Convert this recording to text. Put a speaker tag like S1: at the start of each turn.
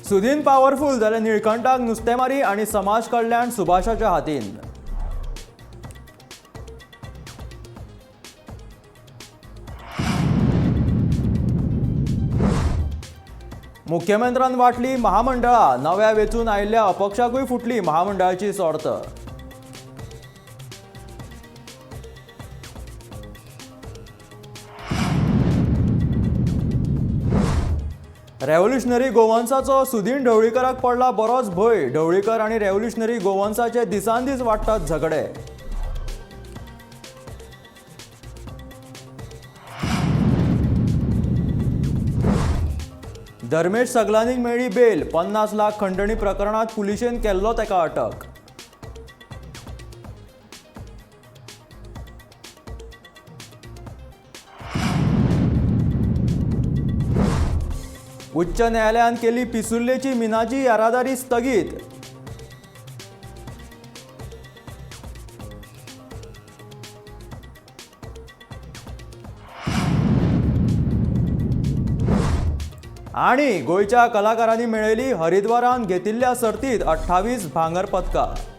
S1: Sudin powerful जाल्यार निळकंठाक नुस्तेमारी आनी समाज कल्याण सुभाषाच्या हातीन. मुख्यमंत्र्यान वांटली महामंडळां, नव्या वेंचून आयिल्ल्या अपक्षाकूय फुटली महामंडळाची सोर्त. रेव्होल्युशनरी गोवन्साचो सुदीन ढवळीकराक पडला बरोच भंय. ढवळीकर आनी रेव्होल्युशनरी गोवन्साचे दिसान दीस वाडटात झगडे. धर्मेश सगलानीक मेळ्ळी बेल. 50 लाख खंडणी प्रकरणात पुलिशेन केल्लो ताका अटक. उच्च न्यायालयान केली पिसुर्लेची मिनाची येरादारी स्थगीत. आणि गोंयच्या कलाकारांनी मेळयली हरिद्वारान घेतिल्ल्या सर्तीत 28 भांगर पदकां.